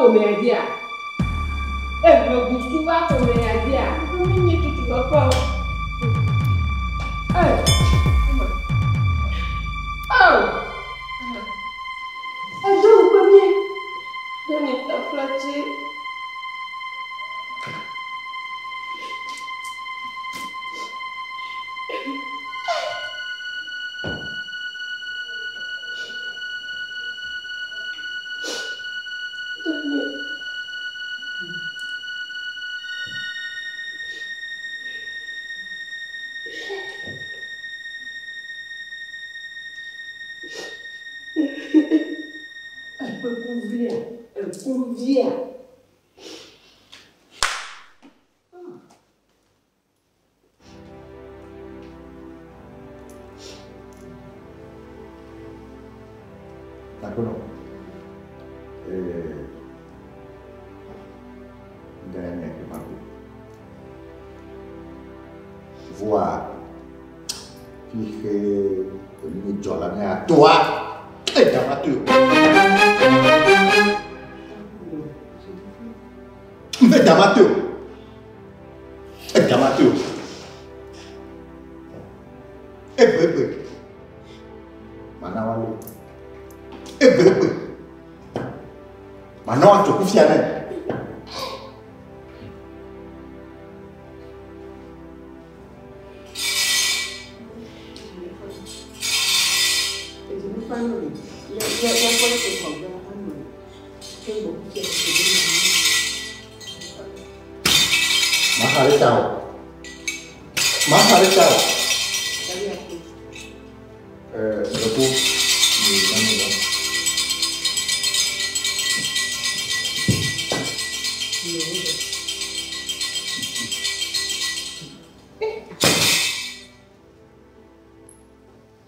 ƒomea dzia? E megusu va ƒomea dzia? Menye tutu papa o. E. Oh. Edo ŋukpe mí. Dani taflatse. Dani. Ekpekuvia, ekuvia. Takunɔ, ee, ŋdɔ ya nye ke maku. Voa, fixe enu dzɔ la ne atoa, e dama to yo. Nfe dama to yo. E dama to yo. Egbe egbe. Mana wa le. Egbe egbe. Mana wa tso kufia ne. Maxa ɖe ta o. Maxa ɖe ta o. Ɛɛ, ɖeko yi nane lɔ.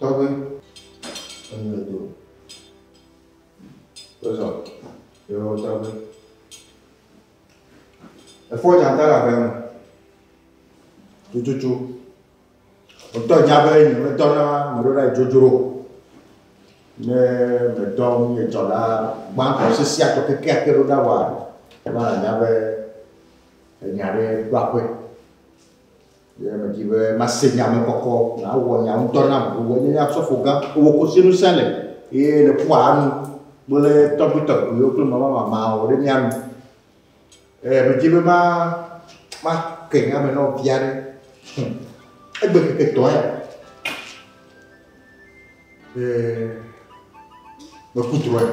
Tɔgbe, enu le do. Wozɔ, yo tɔgbe. Efɔ dzata le aƒea me. Tututu. Wotɔ nya be nye medɔ na ame ɖe ɖa yi dzodzro. Ne medɔ nye dzɔla gbãtɔ sesiatɔ kekeake ɖo ɖa vɔa, eva le nya be enya ɖe ɖo aƒe. Ye medi be mase nya me kɔkɔ, nawɔ nya ŋutɔ nam. Wòwɔ nye nye sɔfo gã, wòwɔ kosinusẽ le eye le ƒua anu kple tɔgbitɔgbiwo kple mamamamawo ɖe mía nu. Ee, medi be ma make nya me na wo via ɖe. Egbe keke tɔ ya. Ee, meku drɔ̃e.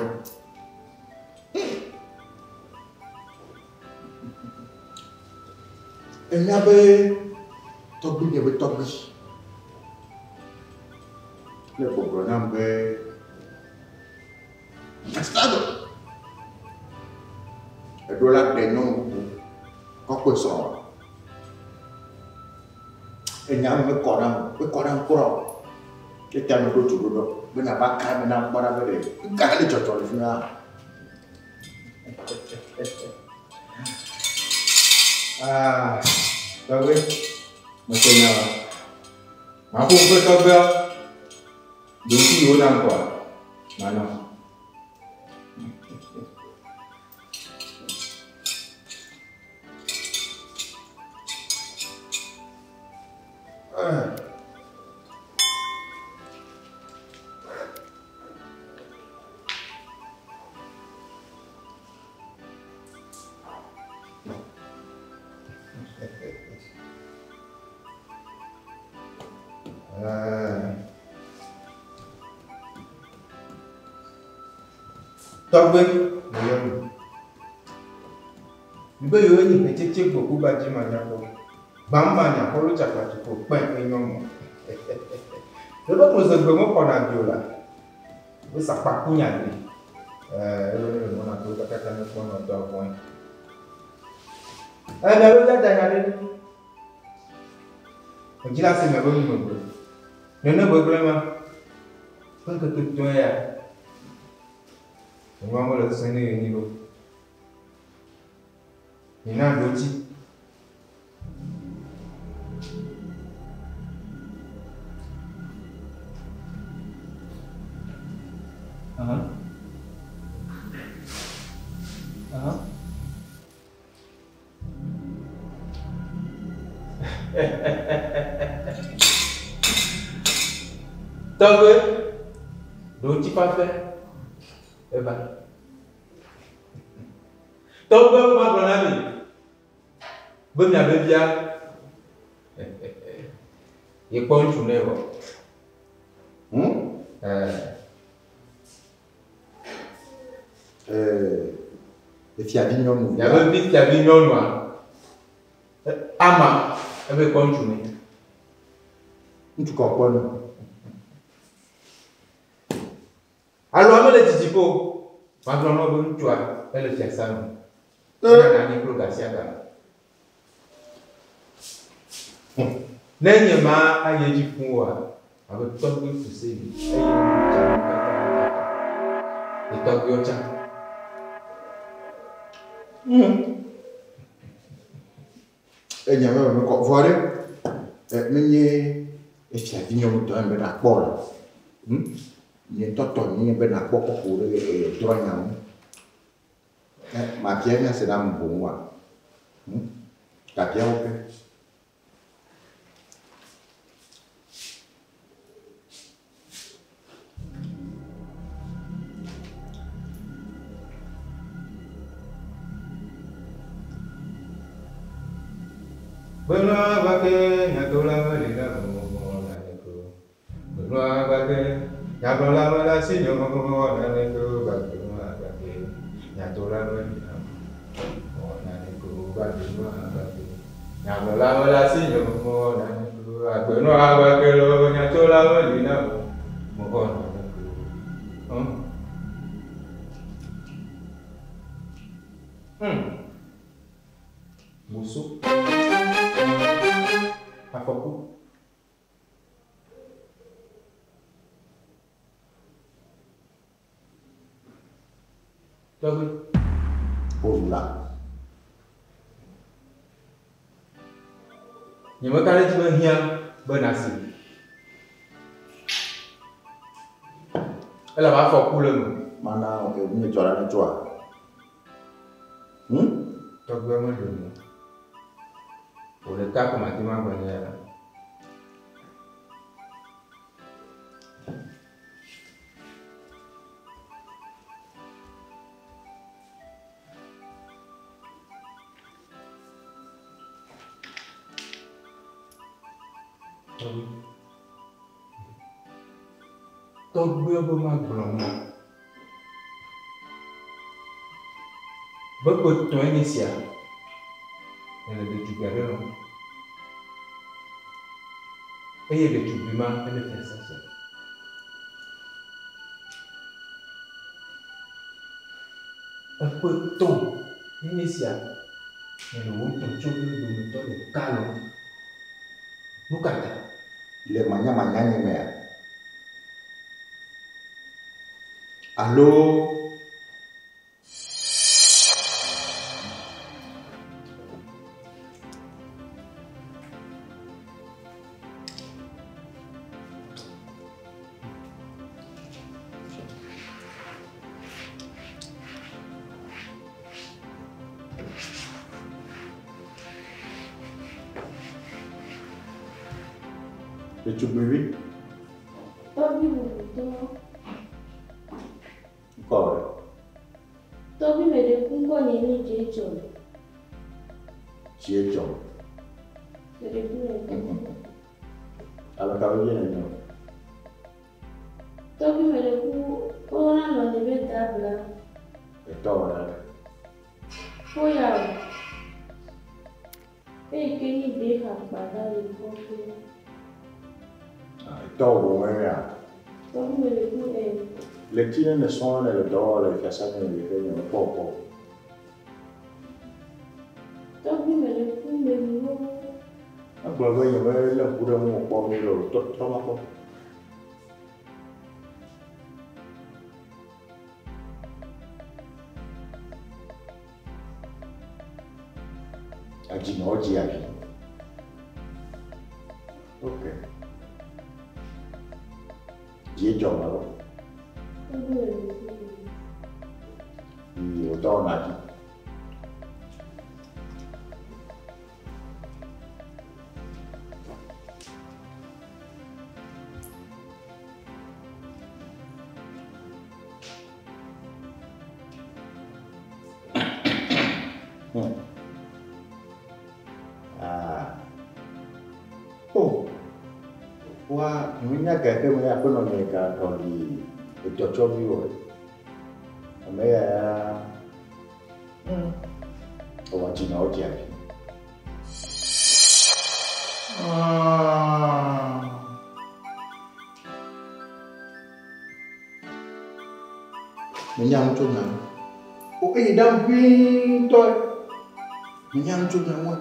Enya be tɔgbuinye be tɔgbui le gbɔgblɔ nam be Estado eɖo la ɖe nyɔnu bubu kɔkɔe srɔ̃. Enya me mekɔ nam o, mekɔ nam kura o. Eta meɖo du ɖo ɖɔ be nava ka eme nam kpɔ ɖa be ɖe nuka le dzɔdzɔ le fi ma. Ah, tɔgbe, mese nya wa. Maƒo ƒe tɔgbea, ɖokuiwo yiwo nam kɔa, manɔ. Tɔgbe, meyɔ mi. Mbe yewo nyi hetsetse gboku ba dzi manyakpɔ. Gbam manyakpɔ lo tsakpatukpo kpẽ enyɔ mɔ. Ɖeɖe ko zegbe mexɔna bi o la. Wo sakpaku nya gli. Ɛɛ, elo ne le mɔna to kakaka ne kpɔ nɔ dɔ vɔe. Ɛɛ, miaɖo dada nya ɖe. Edzi la se miaƒe numegbe. Nene gbegblẽ ma. Ƒe ŋkeke tɔe ya. Enua mele sese ne yenyi ɖo. Mina ɖo dzi. Aha. Aha. Tɔgbe, ɖo ŋutifafɛ eva. Tɔgbe magblɔ na mi be miabe via yekpɔ ŋutsu nɛ vɔ. Efiavi nyɔnu. Miabe vi fiavi nyɔnua ama ebe kpɔ ŋutsu nɛ. Ŋutsu kɔkɔ nu. Alo ame le dzidziƒo magblɔ na wo be ŋutsua ele fiasa me. Ena anyi kple gasiagame. Ne nye ma ayi edzi fũ oa, abe tɔgbui Fuseli eye nu katã kaka. Ye tɔgbuiwo tsã. Enya me me kɔ vɔ ɖe menye efiavi nyɔnu tɔ be nakpɔ la. Nye ŋutɔ tɔ nye be nakpɔ kɔkɔ ɖe drɔ nya ŋu. Mabia nya se ɖe ame boŋ wa. Gabia wo ke. Benua gbake nyatola meli na naneko. Benua gbake nyagblɔla mele asi nye naneko. Benua gbake nyatola meli na naneko. Benua gbake nyagblɔla mele asi nye naneko. Agbenua gbake lo nyatola meli na naneko. Boso. Afɔku. Tɔgbi. Olula. Nyemeka ɖe edzi be hiã be nasi. Elabe afɔku le eme. Mana nye dzɔ la ne dzɔa. Tɔgbuia meɖe nu. Wò ɖeka ko mate ŋu agblɔ nye ya. Tɔgbi. Tɔgbuia be magblɔ na. Be ƒe etɔ̃e nye sia nèle ɖetugbui aɖe lɔ̃m. Eye ɖetugbui ma ele fiasã sia. Eƒe etɔ̃ nye sia nèle wò tɔtsoviwo dometɔ ɖeka lɔ̃m. Nu ka ta? Le manyamanya nye mea? Alo ɖetugbivi Tɔgbi bubutɔ. ŋkɔ ɖe? Tɔgbi me ɖe ku ŋkɔ nye nyi Dziedzɔ. Dziedzɔ. Me ɖe ku le tɔgbi. Ame ka be vie nènye? Tɔgbi me ɖe ku woyɔna nɔnye be Dabla. Etɔ wɔ ɖe. Foya o. Eyi ke nyi Deha kpada le kɔƒe. Etɔ wɔ boŋ ya. Tɔgbi me ɖe ku ɛ. Le tsi ne ne sɔŋ ne le dɔ wɔm le fiasa me le ke nye mekpɔ kpɔ. Tɔgbi me ɖe ku me nu. Egblɔ be nye melé ŋku ɖe ŋuwò kpɔ nyuie o. Trɔ trɔ va kpɔ. Adzinɔwo dzi avi. Ok. Dziedzɔ me lo. Tɔgbi me ɖe ku. Yi wòtɔ wɔna dzi. Ah. Oh. Wa nyemenya ga yi ke me aƒenɔ nye ga ɖɔli edɔtsɔvi o. Ame ya ya ewɔ dzi na wo dzi abi. Ah. Menya nu tso nya ŋu. O eyi ɖam ʋĩi ŋutɔ. Menya nu tso nya ŋu.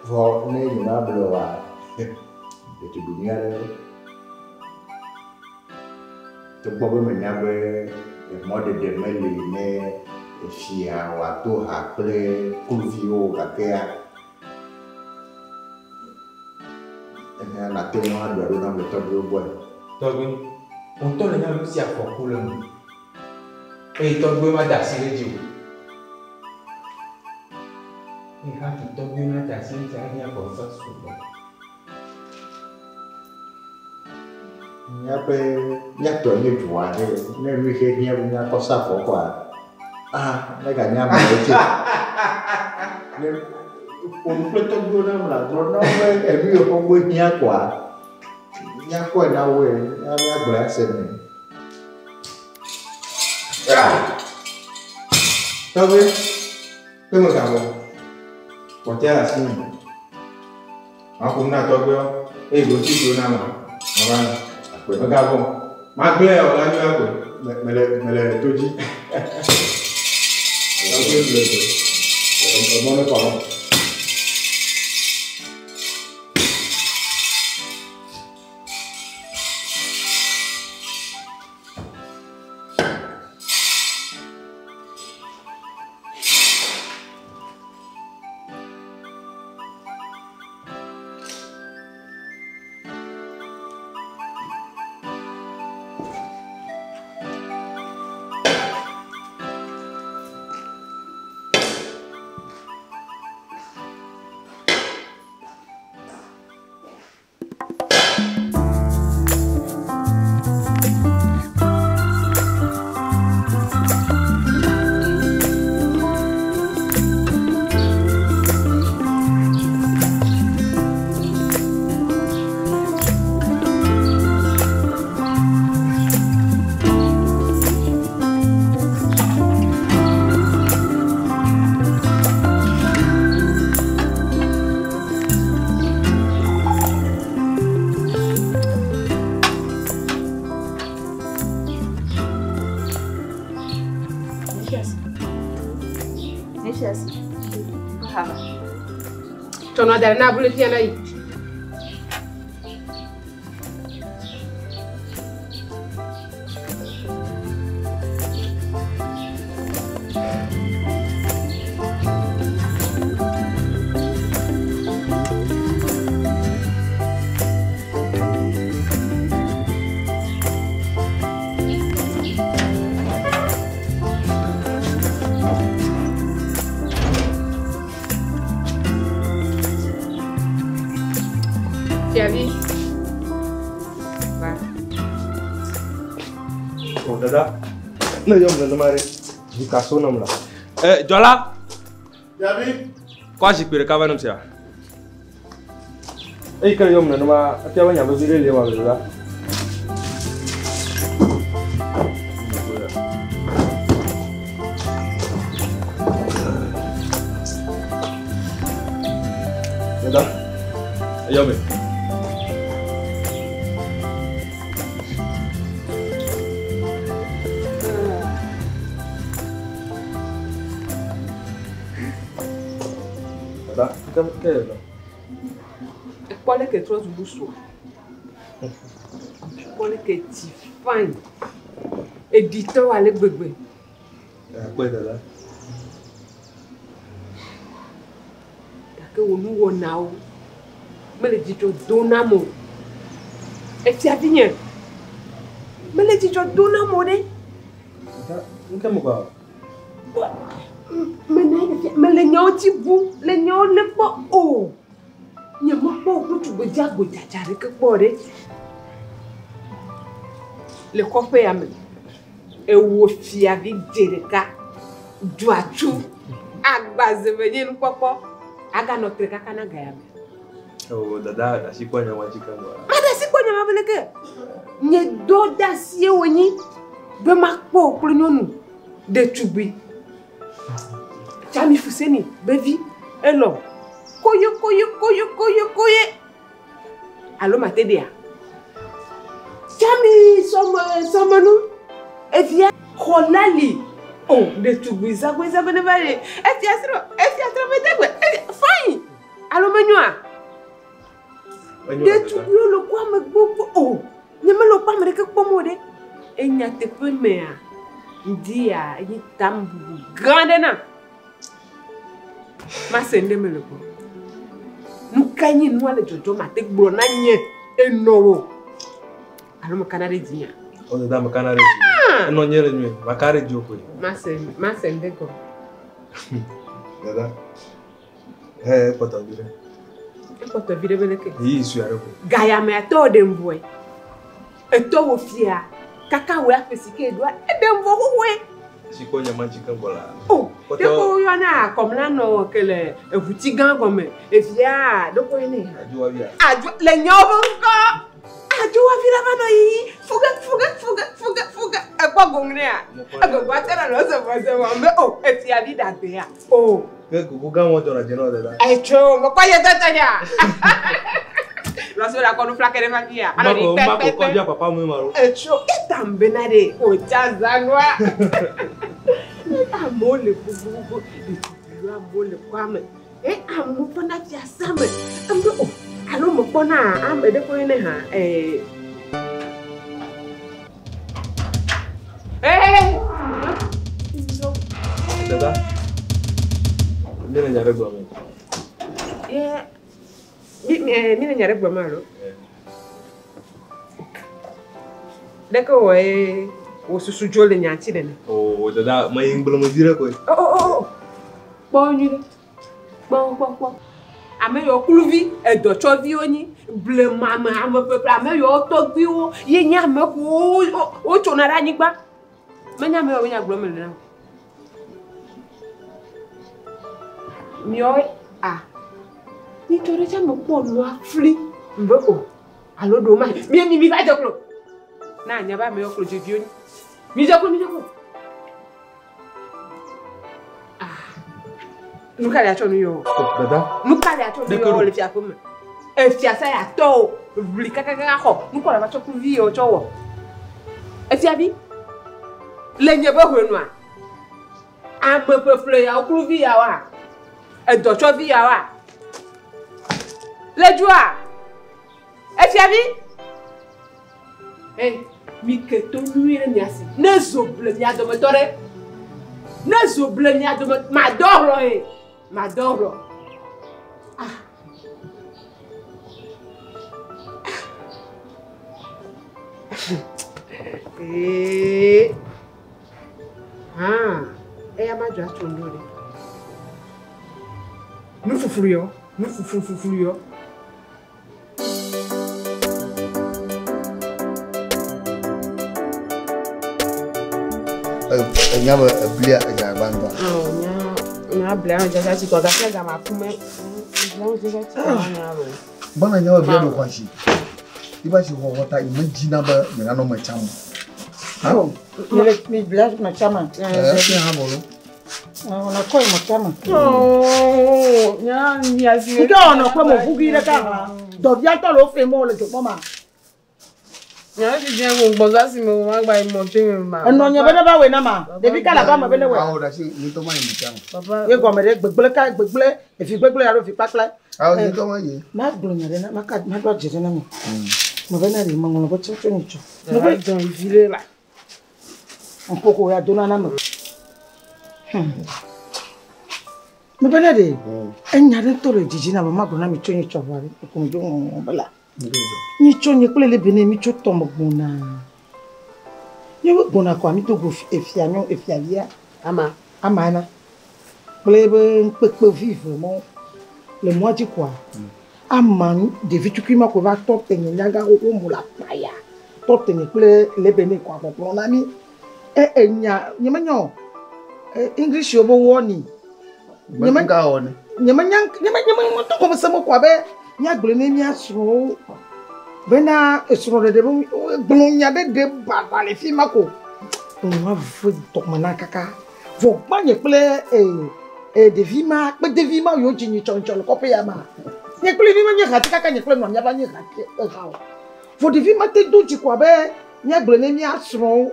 Vɔ ne nyemable oa, ɖetugbi nyui aɖe ɖo. Togbɔ be menya be mɔɖeɖe meli ne efia wòado ha kple kluviwo o gakea, ehiã nàte ŋu aɖɔe ɖo nam le tɔgbuiwo gbɔe. Tɔgbui, wò ŋutɔ nènya be nu sia afɔku le eme eye tɔgbuiwo mada asi ɖe edzi o. Eye hafi tɔgbuiwo nada asi ɖe edzi ahiã vɔsa sugbɔ. Míaƒe míatɔ nye dua ɖe ne nu yi ke hiã be míakɔ sa vɔ kɔa, ah meganye ame ɖe tse. Ne ƒo nu kple tɔgbuiwo na am nàgblɔ na wo be enu yi xɔ gbɔ hiã kɔa, míakɔe na woe, míagblɔe ase nɛ. Tɔgbui, kpe megavɔ. Kpɔtɔe le asi nye. Maƒo nu na tɔgbuiwo eye gotsi siwo na ma, mava na. Megavɔ. Magblẽe o la nyuia koe. Mele mele to dzi. Tɔgbui ble gbe. Emɔ ne kɔ. Tsɔ nua da ɖe na abolo fia na yi. Fiavi. Va. O dada, ne yɔm nenema ɖe, dzika so nam la. Dzɔla, Fiavi. kɔ azikpui ɖeka va nam sia. Eyi ke yɔm nenema, efia be nya vevi ɖe li ema dada. Dada, Eyɔ me. Dada, ke ke le dɔ. Ekpɔ leke trɔ zu busu. Ekpɔ leke tsi fine. Eɖitɔ ale gbegbe. Akpɔe dada. Gake wò nuwɔnawo mele dzidzɔ dom nam o. Efiavi nye, mele dzidzɔ dom nam o ɖe. Dada, nu ke me kɔ? Mena mele nyawo dzi bum, le nyawo lé kpɔ o. Nye mekpɔ ŋutsu gbedzi agbedzadza ɖeke kpɔ ɖe. Le kɔƒe ya me, ewɔ fiavi dze ɖeka, du atsu. Agbaze me nye nukpɔkpɔ. Aganɔ tre kaka na ga ya me. O dada asi kpɔ nya ma dzi keŋ gbɔ. Mada si kpɔ nya ma be leke. Nye dɔ de asie wònyi be makpɔ wò kple nyɔnu ɖetugbui. Tsami Fuseni be vi elɔ koye koye koye koye koye. Alo mate ɖea? Tsami sɔme sɔmenu evia xɔla li. O ɖetugbui zagbe zagbe ne va le efia srɔ̃ efia srɔ̃ be degbe fine. Alo menyoa? Ɖetugbuiwo le kɔ ame gbogbo o. Nye mele wokpɔ ame ɖeke kpɔm o ɖe. Enya teƒe mea, ŋdi ya enye tamebubu gã aɖe nam. Mase nu ɖe me le gbɔ. Nu ka nye nua le dzɔdzɔm ate gblɔ na nye enɔ wò? Alo mekana ɖe dzinyea? O dada mekana ɖe dzi. Enɔ nye le nyuie, maka ɖe dzi o koe. Mase mase nu ɖe gɔme. Dada, he kpɔtɔ vi ɖe. Ekpɔtɔ vi ɖe be leke? Ɣeyiɣi sue aɖe ko. Gayamea tɔ ɖe ŋvɔe. Etɔ wò fia kaka wò aƒe si ke ɖoa eɖe ŋvɔ xoxoe. Si kpɔ nya ma dzi keŋ gbɔ la. O, ɖeko woyɔna kɔmla nɔ ke le eʋuti gã gɔme. Evia ɖeko ne. Adzowavi. Adzo le nyawo ƒe ŋkɔ. Adzowavi la va nɔ yiyi fuge fuge fuge fuge fuge. Ekpɔ goŋ nea? Egogoa tse nɔ zɔzɔm be o efia vi ɖagbea. O. Ke gogo gã wɔn dzɔna dzi na wo dada. Etso mekpɔ ye tɔtɔ nya. Lɔsɔ la kɔ nu flake ɖe va fia. Anɔ ɖi Mako kpɛkpɛkpɛ. kɔ via papa mu ma lo. Etso etam bena ɖe wòtsa zanua. Amewo le gbogbogbò, ɖetugbiwo amewo le kɔa me. E amewo kpɔna fiasa me. Ame o alo mekpɔna ame ɖe kɔe ne hã ee. Ee. Dada, mi le nya ɖe gblɔm. Ye mi mi le nya ɖe gblɔm alo? Ɖeke wɔ ye wò susu dzo le nya ŋuti nene. O dada, me yi ŋgblẽ me vi ɖe koe. O o o kpɔ nyuie ɖe. Kpɔ kpɔ kpɔ. Ame yiwo kluvi edɔtsɔviwo nyi blema ame ame ƒeƒle ame yiwo tɔgbuiwo ye nye ame kewo wotsona ɖe anyigba. Menye ame yiwo nya gblɔm mele na o. Miawo a nyitsɔ ɖe tse mekpɔ nua fli be o alo ɖewo ma mi mi mi va dze klo. Na anya be ame yiwo klo dzeviwo nyi. Mi dze klo mi dze klo. Nu ka le atsɔ nu yɔ? Dada. Nu ka le atsɔ nu yɔ le fiaƒe me? Efiasa ya tɔ o, ʋli kakaka xɔ. Nu ka le va tsɔ kluvi yɔ tsɔ wɔ? Efiavi le nye be ʋenua, ame ƒeƒle yawo kluvi yawoa, edɔtsɔvi yawoa, le dzoa, efiavi. Hey, mi ke to nyuie ɖe mia si. Ne zo ble mia dometɔ ɖe. Ne zo ble mia dome, madɔ hlɔ ye, madɔ hlɔ. Ah. Ee. Ah, eya ma dzɔ atso ŋɖo ɖe. Nu fuflu yɔ, nu fuflu fuflu yɔ. Enya be eblia edza gbãtɔ. Nya blia ŋu dzadza tsi kɔ gake gama kume. Blia ŋu dzadza tsi kɔ nya lo. Bana nya be blia ɖo xɔ asi. Iba si xɔxɔ ta yi medzina be nyenanɔ me tsam o. Mi blia me tsama. Ɛ hã bɔ lo. Ɔnɔ kɔ yi me tsama. Nya nya si. Nke ɔnɔ kple mo ʋugi ɖeka hã. Dɔvia tɔ le wo fe mo le dzokpɔ ma. Nya si dze ŋu gbɔzɔ si me wo ma gba yi mɔ tse me ma. Enɔ nye be ne va wɔ na ma. Ɖevi ka le ava me be ne wɔ. Awo ɖe asi ŋutɔ ma yi me tsam. Ye gɔme ɖe gbegble ka gbegble efi gbegble alo fi kpakple. Awo ŋutɔ ma yi. Ma gblɔ nya ɖe na ma ka ma ɖo adze ɖe na mi. Me be na ɖe meŋlɔ be tso tso nyi tsɔ. Me be dzɔ vi ɖe la. Ŋkoko ya dona na me. Me be na ɖe enya ɖe ŋutɔ le dzidzi na me ma gblɔ na mi tso nyi tsɔ vɔ ɖe ko mi dzo ŋɔŋɔ be la. Nyi tso nye kple le bene mi tso tɔme gbɔna. Nye wo gbɔna kɔa mi do go efia nyɔ efia via. Ama. Ama na. Kple be ŋkpekpe vive mɔ le mɔa dzi kɔa. Ama ɖevi tukui ma ko va tɔ te nye nyaga xoxo mo le akpa ya. Tɔ te nye kple le bene kɔa gbɔgblɔ na mi. E enya nye menyɔ English wo be warning. Nye ka wɔ ne. Nyemenya nyeme ŋutɔ gɔme se me ko abe míagblɔe ne mía srɔ̃wo bena esrɔ̃ɖeɖe be gblɔ nya ɖe ɖe baɖa le fi ma ko. Nua ve dɔme na kaka. Vɔ gbã nye kple ɖevi ma kpe devi ma yiwo dzi nyitsɔ nyitsɔ le kɔƒe ya ma. Nye kple vi ma nye hati kaka nye kple nɔa míava nye hati eha o. Vɔ ɖevi ma te do dzi ko abe míagblɔe ne mía srɔ̃wo.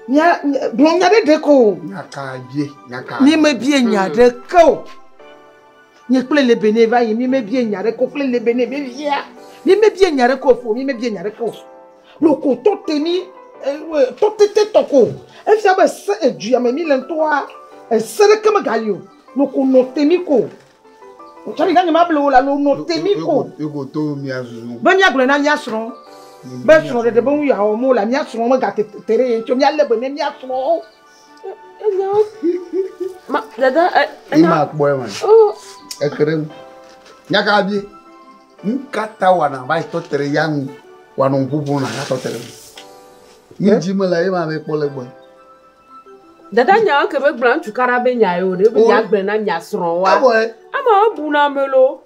Mía gblɔ nya ɖe ɖe ko. Nya ka bie, nya ka. Mi mebie nya ɖeke o. Nye kple le bene va yi mi mebie nya ɖeke o kple le bene be via. Mi mebie nya ɖeke o fo mi mebie nya ɖeke o. Loko tɔ te mi tɔ tete tɔ ko. Efia be se edu ya me mi le ŋutɔa ese ɖeke megali o. Loko nɔ te mi ko. Tsɔmi gã nye ma ble wo la lo nɔ te mi ko. Eko to mia zuzu. Be míagblɔe na mía srɔ̃. Be srɔ̃ɖeɖe be ŋu ya wɔm wole mía srɔ̃ megate te ɖe ye ŋuti o. Míalé be ne mía srɔ̃wo. Ma dada Ima kpɔe ma. Oh. Eke ɖe ŋu. Nya ka bie. Nu ka ta wɔna va yi tɔ te ɖe ya ŋu. Wɔnɔ ŋu ƒoƒo na ya tɔ te ɖe ŋu. Nu dzi me le ye ma be kpɔ le gbɔe. Dada nya ke be gblɔ ŋutsu kara be nya ye o ɖe be nya gblɔ na nya srɔ̃ wa. Abɔe. Ama ebu na ame lo.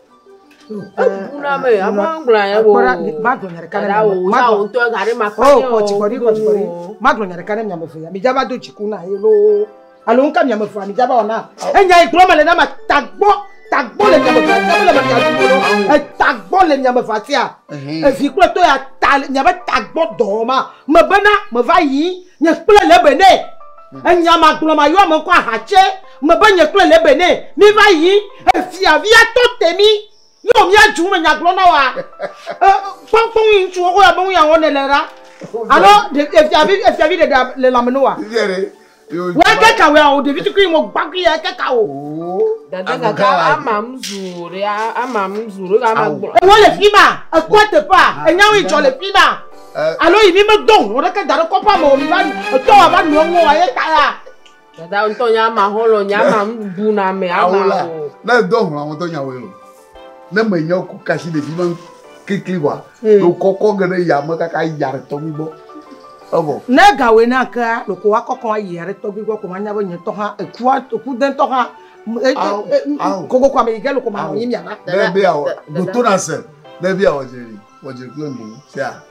Ebu na ame, ama gblɔ ya wo. Akpɔra magblɔ nya ɖeka ne Dada wo, miame. sa wo ŋutɔ ga ɖe ma Oh, kpa kɔ dzigbɔɖi, kɔ dzigbɔɖi. Magblɔ nya ɖeka ne miame ve ya. Midza va do dziku na ye loo. Alo ŋka miame vea midza va wɔ na. Enya yi gblɔ me le na ma tagbɔ tagbɔ le miame vea sia mele me mia dzi lo. Etagbɔ le miame vea sia. Evi kple tɔ ya ta miabe tagbɔ dɔ ma. Me bena me va yi nye kple le be ne. Enya ma gblɔ ma yɔ ame ŋkɔ ahatse. Me be nye kple le be ne. Mi va yi efia via tɔ te mi. Yo mia dzu me nya gblɔ na wa. Kpɔnkpɔn yi ŋutsuwo ko ya be ŋu ya wɔ ne le ɖa. Alo efiavi ɖeɖe le lãme ne wa. Wa ke ka wa o ɖevi tukui mo gbakui ya ke ka o. Dada kaka ama m zu ɖe ama m zu ɖe ama gblɔ. Ewo le fi ma, ekpɔ teƒea, enyawo yi dzɔ le fi ma. Alo yi mi medo hlɔ̃ ɖeke da ɖe kɔƒea me o, mi va etɔ wa va nɔ ŋu wa ye ta ya. Dada ŋutɔ nya ama xɔlɔ nya ama m bu na ame ama Awo la. o. Ne do hlɔ̃ ŋutɔ nya woe o. Ne me nya ku kasi ɖevi ma kekli wa. Lo kɔkɔ ge ɖe ya me kaka yi ya ɖe tɔgbi gbɔ. Evɔ. Ne gawoe na kea, loko wa kɔkɔ ayi ya ɖe tɔgbi gbɔ ko ma nya be nye tɔ hã ekua eku de ŋutɔ hã. Koko ko ame yi ke loko ma nɔ anyi miava. Ne be awɔ doto na se. Ne be awɔ dzre wɔ dzre kple ŋu sia.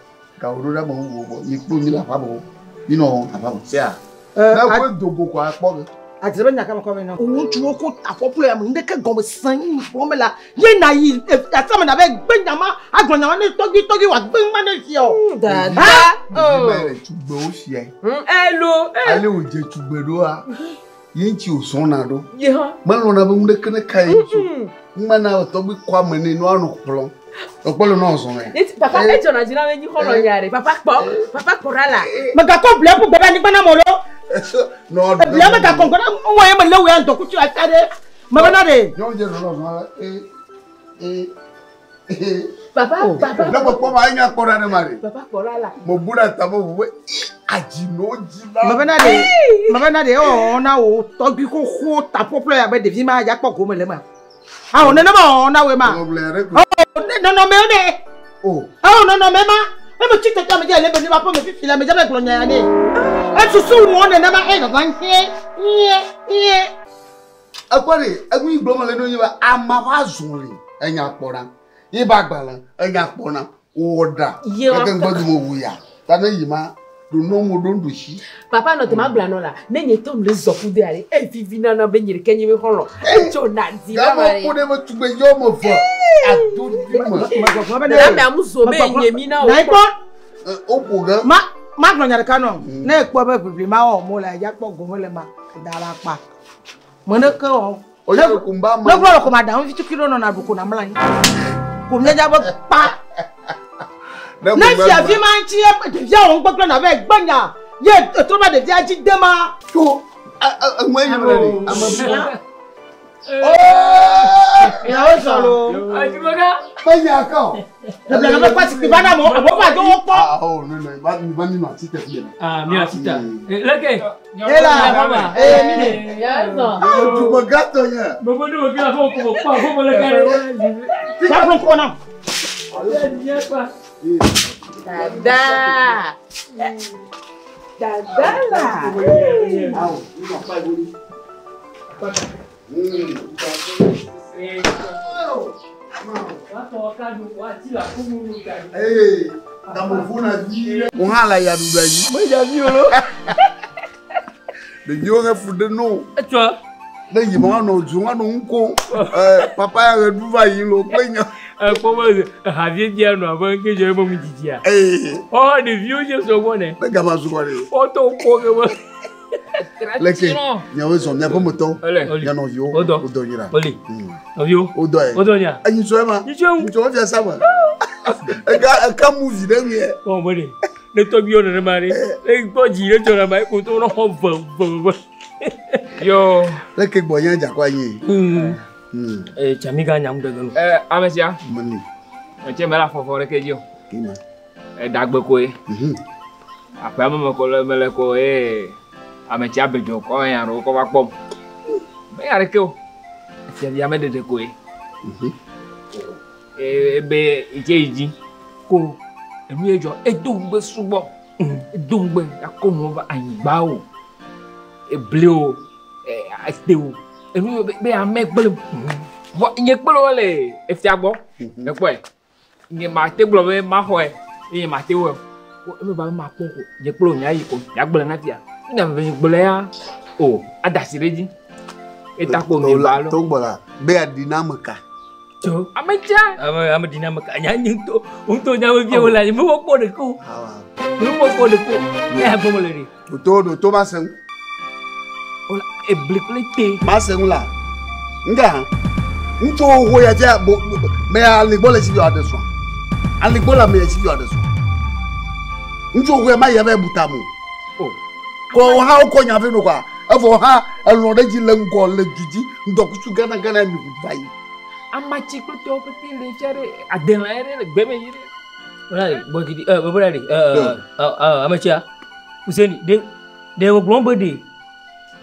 Gawo ɖo ɖe me ŋu gbɔ. Mi kplo mi le aƒa me. Mi nɔ aƒa me sia. Ne koe dogo ko akpɔ ge. Adzre be nya ka me kɔ be na. Ŋutsuwo ko afɔkplɔ ya me ŋdeke gɔme sẽ yi kpɔ me la. Ye na yi asame na be gbe nyama agblɔ nyama ne tɔgbi tɔgbi wa gbe ŋma ne fia o. Dada. Ɖevi me tugbewo fia. Elo. Ale wòdze tugbe ɖoa, ye ŋuti wòsrɔ̃na ɖo. Ye hã. Melɔ̃na be ŋu ɖeke ne ka ye ŋuti o. Ŋuma na tɔgbi kɔ ame ne nua nɔ kplɔm. Ekpɔ le nɔ zɔm ya. Papa edzɔna dzi na be nyi xɔlɔ nya ɖe. Papa kpɔ, papa kpɔ ɖa la. Megakɔ blia ƒu gbe ɖe anyigba na mo lo. Nɔ Eblia megakɔ ŋgɔ na ŋwɔ ye me le wò ya ŋdɔkutsu ata ɖe. Mebena ɖe. Nyɔnu dze nɔ zɔm la e e e. Papa, papa. Ne mekpɔ ma enya kpɔ ɖa ne ma ɖe. Papa kpɔ ɖa la. Mebu ɖe ta me ʋu be adzinɔ dzi la. Mebena ɖe. Mebena ɖe ewɔwɔ na wò tɔgbi xoxo taƒoƒlo ya be ɖevi ma ya kpɔ gome le ema. Awo nenema wɔwɔ na wòe ma. Oh, nɔnɔmewo ɖe. Oh. Awo nɔnɔme ma. Eme tsi tete ame dze le be ne va ƒe me fifi le ame dze be gblɔ nya ya nɛ. Esusu wɔ nenema eye zazã hie hie hie. Ekpɔ ɖe enu yi gblɔm le ne nye be ama va zɔ li enya kpɔna. Ye ba agbalẽ enya kpɔna. Wowɔ ɖa. Ye wa Gake ŋgbe dome wu ya. Ta ne yi ma ɖo nɔ mo ɖo ŋɖusi. Papa nɔ te ma gblɔ nɔ la. Ne nye tɔ le zɔ ƒu de ale evivi nana be nye ɖeke nye be xɔlɔ. Edzɔna dzi na Gama ma ƒo ɖe be tugbe yɔ me vɔ. Ado di me. Dada me amu zo be nye mi na o. Na ekpɔ. Woƒo ge. Ma magblɔ nya ɖeka nɔ. Ne ekpɔ be ʋiʋli ma wɔ mo la ya kpɔ gome le ma da la kpa. Me ne ke wɔ. O yɛ kumba ma. Ne gblɔ le ko ma da ŋu tukui ɖo nɔna ɖu ko na mla anyi. Ko mía dza be kpa. Ne fiavi ma ŋuti ye ɖevia wɔ ŋgbegblẽ na be gbe nya ye etrɔ va ɖevia dzi de ma. Tso eŋue nye be ɖe ame bu. Yawo zɔ lo. Menya ka o. Ɖevia na be kpa sikpi va na mo abo va do wo kpɔ. Awo ne ne va mi va mi nɔ ati te fi yɛ. Ah, mi asita. Leke. Ela. Ee mi ne. Dugbe gatɔ nye. Gbogbo ní òkè àfọ̀ kò kó àfọ̀ mọ́lẹ̀ kárí. Sakun kɔ na. Dada. Dada la. Awo, mi nɔ kpa iboli. Ee, gameƒo na vi. Wo hã le ya ɖuɖu anyi. Meja vi o lo. Ɖeviwo he fu ɖe no. Etsɔ. Ne yi ma nɔ du ma nɔ ŋko. Ɛɛ papa ya ɣe ɖu va yi lo kple nya. Ekpɔ be havie bia nɔ abe ŋke ebe mu dzidzia. Ee. Ɔ ɖeviwo dze sɔgbɔ ne. Ne gama zu kɔ ɖe. Wotɔ kpɔ ke be. Leke miawo zɔn miaƒe metɔwo. Ele. Mia nɔviwo. Wodɔ. Wodɔ nyira. Oli. Nɔviwo. Wodɔ ye. Wodɔ nya. Enyitsɔ ma. Nyitsɔ ŋu. Nyitsɔ fia sama. Eka eka mu vi ɖe mie. Wɔn be ɖe. Ne tɔgbiwo nenema ɖe. Ne kpɔ dzi ɖe dzɔ na ma eko to ne xɔ ve ve ve. Yo. Leke gbɔ nye dzakɔ anyi. Ee tsami ga nyam ɖe genu. Ame sia. Meni. Metse mele afɔfɔ ɖeke dzi o. Kima. Eɖagbe koe. Aƒea me me ko le mele ko eye ame tsia be dzo kɔ nya ɖewo kɔ va kpɔm. Meya ɖeke o. Fiavia me ɖeɖe koe. Ebe itse yi dzi ko enu ye dzɔ edo ŋugbe sugbɔ. Edo ŋugbe akɔ nuwo va anyigba o. Ebli o. Ete o. Enu ye be ame gblẽ. Vɔ nye kple wo le efia gbɔ. Ekpɔe. Nye ma te gblɔ be maxɔe eye ma te wɔe. Eme va be makpɔ ko nye kple wo miayi ko miagblẽ na fia. Ne ame gblẽ ya o ada asi ɖe edzi. Eta ko mi va lo. To gbɔ la be aɖi na ame ka. Tso. Ame tsia. Ame ame ɖi na ame ka. Nya nye ŋutɔ ŋutɔ nya me fia wo le anyi. Me kpɔ ɖeke o. Me kpɔ ɖeke o. Ne ya gbɔ me le ɖe. Ɖoto ɖoto ma se ŋu. Ola ebli kple te. Ma se ŋu la. Nga hã. Ŋutsuwo ho ya fia bo me aligbɔ le si fi aɖe srɔ̃. Aligbɔ le ame ya si fi aɖe srɔ̃. Ŋutsuwo ho ya ma ya va buta mo. Kɔ hã wokɔ nya vɛ no kɔa. Evɔ hã elɔ̃ ɖe dzi le ŋgɔ le du dzi ŋdɔkutsu gana gana mi va yi. Amatsi kple tɔwo pete le fia ɖe adelã ɖe le gbeme yi ɖe. Bɔla bɔgidi bɔla ɖe ame tsia Huseni ɖe ɖe wògblɔ be ɖe.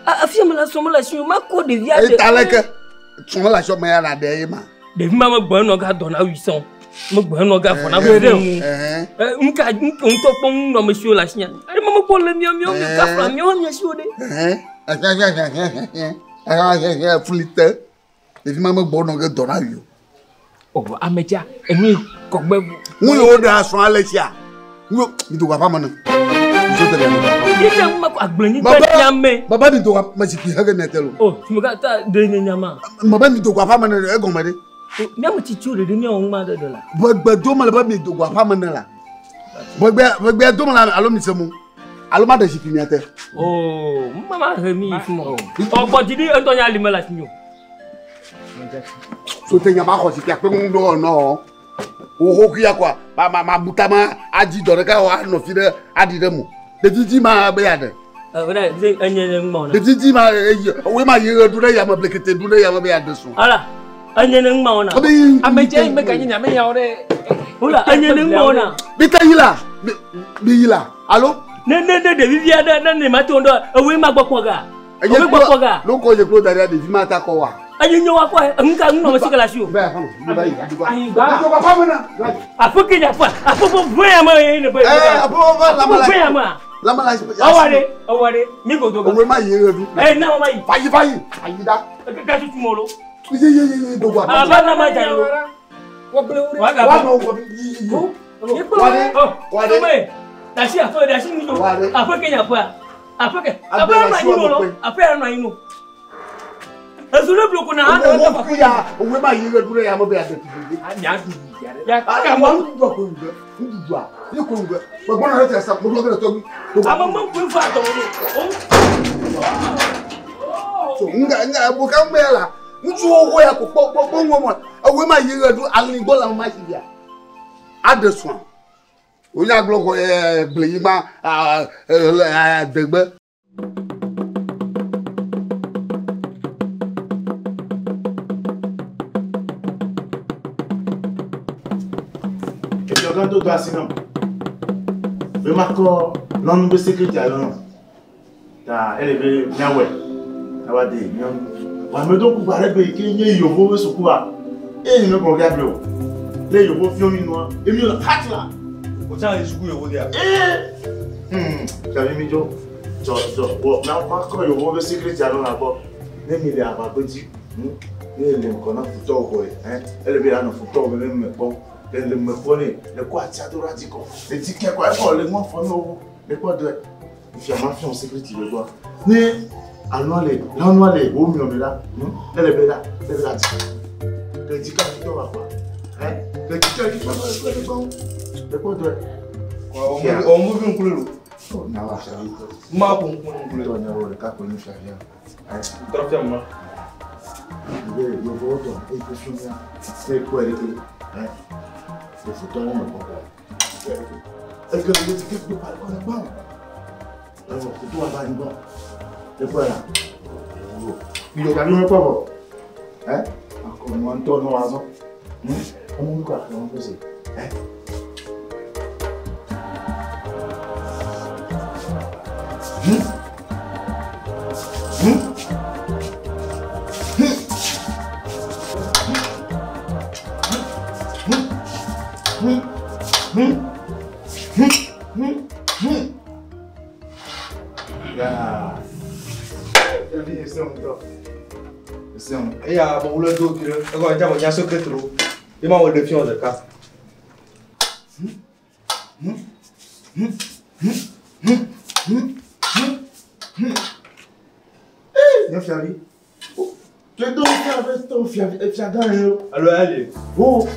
Afia me la sɔm le asi ma kɔ ɖevia ɖe. Eta leke sɔm le asi me ya la ɖe ye ma. Ɖevi ma megbe nɔ ga dɔ na wi sɔn. Megbe nɔ ga fɔ na wi ɖe o. Nka ŋutɔ kpɔ ŋu nɔ me siwo le asia. Ɖe me mekpɔ le miɔ miɔ miɔ kafla miɔ mia siwo ɖe. Fulite. Ɖevi ma megbe nɔ ga dɔ na wi o. O ame tsia enu kɔgbe. Ŋu yi wo ɖe asrɔ̃ ale sia. Ŋu mi do aƒa me ne. Baba mi do ma zikpui hege ne te lo. O mi ka ta ɖe nye nyama. Baba mi do aƒa me ne egɔme ɖe. Miawo tsitsiwo ɖeɖe miawo ŋma ɖe ɖe la. Gbegbe do me le be mi do aƒa me ne la. Gbegbe gbegbe do me la alo mi se mo. Alo ma ɖe zikpui mia te. O mama he mi yi fi ma o. Ɔ gbɔdzi ɖi ŋutɔ nya li me le asi nyo. Sote nya ma xɔ zikpui akpe ŋu ɖo nɔ. Wo kuya kwa ma ma ma buta ma adzi dɔ ɖeka wɔ anɔ fi ɖe aɖi ɖe mo. Ɖevi dzi ma be ya ɖe. Enye ne ŋma wɔna. Ɖevi dzi ma eyi woe ma yi ɣe ɖu ɖe yame blekete ɖu ɖe yame be ya ɖe srɔ̃. Ala enye ne ŋma wɔna. Ame tsia yi meka nye nya me yawo ɖe. Ola enye ne ŋma wɔna. Mi te yi la mi yi la alo. Ne ne ne ɖevi vi aɖe ne ne ma to ŋdɔ ewoe ma gbɔ kpɔ ga. Ewoe gbɔ kpɔ ga. Ló kɔ nye klo da ɖe ɖevi ma ta kɔ wa. Enye nye wa kɔ ŋka ŋu nɔ me si ke le asi o. Aƒe ke nye aƒe aƒe ƒe ʋe ya me ye ne be. Aƒe ƒe lamala. Ʋe ya me. Lamala. Ewɔ ɖe ewɔ ɖe mi godo ga. Owe ma yi ɣe ɖu. Ɛ na ma yi. Fayi fayi fayi da. Ka tutu mo lo. Ye ye ye dogo. Aba na ma dza lo. Wa nɔ wɔ yi yi. Wa ɖe. Dasi aƒe dasi nu do. Aƒe ke nye aƒea. Aƒe ke. Aƒe ya nɔ anyi lo. Aƒe ya nɔ anyi lo. Ezu ɖe bloko na. Owo kuya owe ma yi ɣe ɖu ɖe yame be ya ɖe tutu. Ya ɖu. Ya ka mo nuɖuɖua ko ŋgbe nuɖuɖua ye ko ŋgbe gbɔgbɔ nɔ ɖe te sa gbɔgbɔ ɖe tɔgbi. Ame me ŋkue fa dɔ lo. So nga nga bo ka ŋgbe ya la ŋutsuwo ko ya ko kpɔ kpɔ kpɔ ŋgɔ mɔ owe ma yi ɣe ɖu aligbɔ la ma si bia aɖe srɔ̃. Wonya gblɔ ko gblẽnyigba degbe. Efiɔgã do do asi nam. Be makɔ nyɔnu be sécurité alo nɔ. Ta ele be míawɔe. Awa de nyɔnu. Wa ame ɖewo ku gba ɖe gbe yi ke nye yevowo be sukua. Eye nye megblɔ ge able o. Le yevowo fiɔ mi nua, emi le xatsi la. O tsã yi suku yevo dia? Ee. Tsavi mi dzo. Dzɔ dzɔ wɔ na makɔ yevowo be sécurité alo na gbɔ. Ne mi le aʋagbedzi, ne le ŋgɔ na futɔwo vɔ ye, ele be yeanɔ futɔwo be me kpɔm. Le le me kpɔ nɛ, le kɔ atia do ɖe dzi kɔ. Le dzi ke kɔ efɔ le ŋua fɔ ne wo. Le kpɔ dɔe. Fifia ma fiɔ sécurité le gbɔ. Ne alɔa le, lãnua le wo miɔ me la, ele be la, ele be la dzi. Le dzi ke futɔ va kpɔ. Le dzi ke futɔ va kpɔ le gbɔ. Le kpɔ dɔe. Ɔmu vi ŋku lo. Na wa fiavi. Ma ko ŋku ŋku lo. Tɔ nya wo ɖeka ko nyi fiavia. Trɔ fia ma. Ibe yovo tɔ eyi ko fi mia. Ne kpɔe ɖe ke. Le futɔ ne me kpɔ. Eke le dzi ke kpɔ pa kɔ ne gbɔ. Ɛwɔ futɔ wa va anyigba. Le kpɔe la. Mi do gavi me kpɔ vɔ. Akɔ nua ŋutɔ nɔ azɔ. Ɔmɔ mi kɔ akɔ ŋu se. Eya mo wule do bi ɖe egɔ dza mo nya secret lo. Ye ma wo ɖe fiɔ ɖeka. Nye fiavi. Tu do fiavi to fiavi fiagã ye o. Alo ya le. O.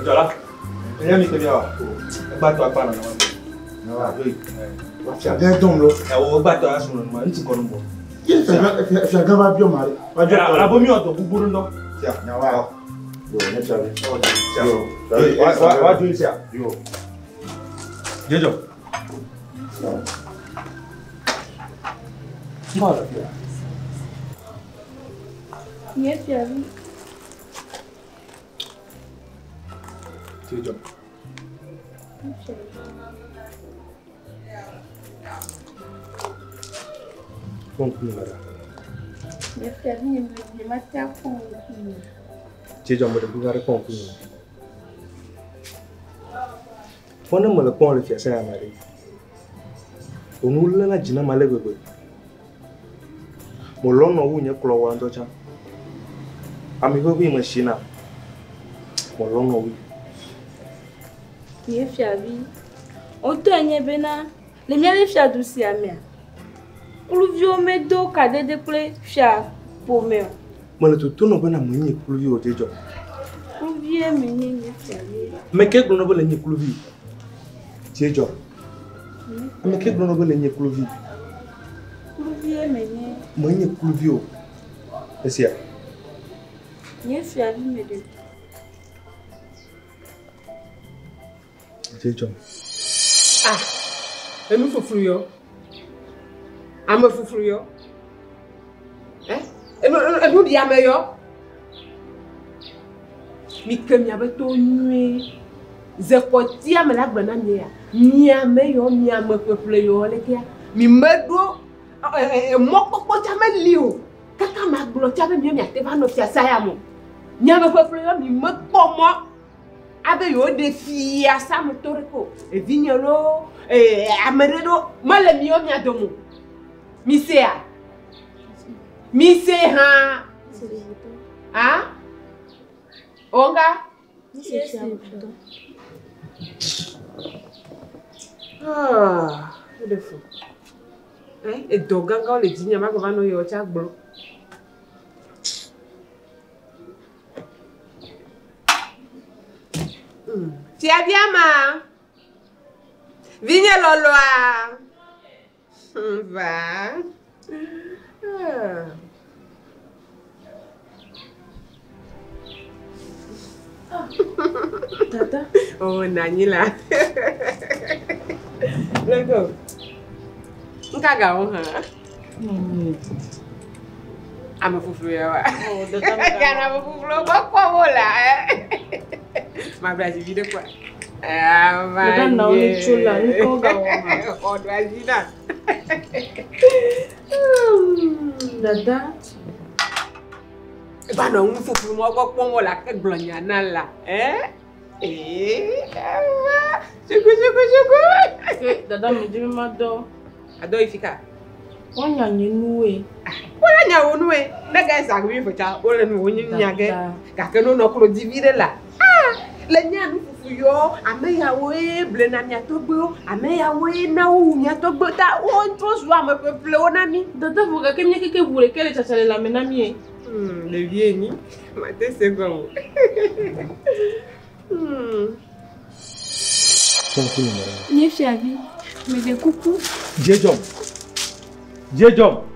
Jɔla. Enya mi ke bia wa. Egba to akpa nana ma. Na wa do yi. Wa fiagã dɔm lo. Ɛwɔ egba to asu nana ma ŋuti kɔ nu bɔ. Ye fiagã va biɔ ma ɖe. Va biɔ tɔ. Abo mi ɔdɔ gbogbo ɖe ŋutɔ. Fia. Na wa. Yo nye fiavi. Yo. Wa wa do sia. Yo. Jejo. Mbɔ le fia. Nye fiavi. Jejo. Kpɔ ŋkume me ɖa. Nye fiavi nye me mate akpɔ ŋkume. Jejo me ɖe kuku aɖe kpɔ ŋkume. Fɔ ne mele kpɔm le fiase ya me ɖe. Onu léna dzi nam ale gbegbe. Melɔ̃ wu nye kplɔwɔa ŋutɔ tsã. Ami ʋeʋĩ me si na. Melɔ̃ wui. Nye fiavi. Wotɔe nye bena le míaƒe fiadu sia mea, kluviwo medo kadede kple fiaƒome o. Mele toto nɔ bena menye kluvi o Jejo. Kluvie menye nye fiavi. Ame ke gblɔ be le nye kluvi. Jejo. Ame ke gblɔ be le nye kluvi. Kluvie menye. Menye kluvi o. Esia. Nye fiavi me ɖe. Jejo. Ah, enu fuflu yɔ. Ame fuflu yɔ. Enu ɖi ame yɔ. Mi ke miabe to nyuie. Zekɔtia me la gblɔ na mi ya. Miame yɔ, miame ƒeƒle yɔ lekea. Mi meɖo mɔkpɔkpɔ tsa meli o. Kaka ma gblɔ tsa be mi miate va nɔ fiasa ya me. Miame ƒeƒle yɔ mi mekpɔ mɔ abe yewo ɖe fiasa me to ɖe ko. Evinye lo, ame ɖe ɖo mele miwo mia dome o. Mi sea? Mi se hã? Ah? Onga? Ah, eɖe fu. Edɔ gãgãwo le dzinye magava nɔ yewo tsa gblɔ. Fiavia ma. Vinye lɔlɔa. Va. Tata. Oh, nanyi la. Lego. Nka ga wo hã. Ame fuflu ya wa. Oh, dada me Gana ame fuflu gbɔ kpɔ wo la. Ma bla dzi vi ɖe kpɔa. Dada na wo ne tso la, nu kɔ ga wɔ hã. Xɔ ɖo azi na. Dada. Eva nɔ nu fuflu mɔ gbɔ kpɔm wo la ke gblɔ nya na la. Suku suku suku. Ke dada me dzi be ma dɔ. Adɔ yi fi ka? Woanya nye nuwoe. Wole nya wo nue. Ne ga za wi fetsa wole nu wonye nya ge. Gake no nɔ klo di vi ɖe la. Ah, le nya nu fufu yɔ, ame yawoe blena mia tɔgbewo, ame yawoe na wowu mia tɔgbewo ta wo ŋutɔ zu ame ƒeƒlewo na mí. Dada vɔ gake mía keke ʋu ɖeka le tsatsa le lãme na mí ye. Ɖevi enyi, mate se gɔme o. Nye fiavi, meɖe kuku. Dziedzɔm. Dziedzɔm.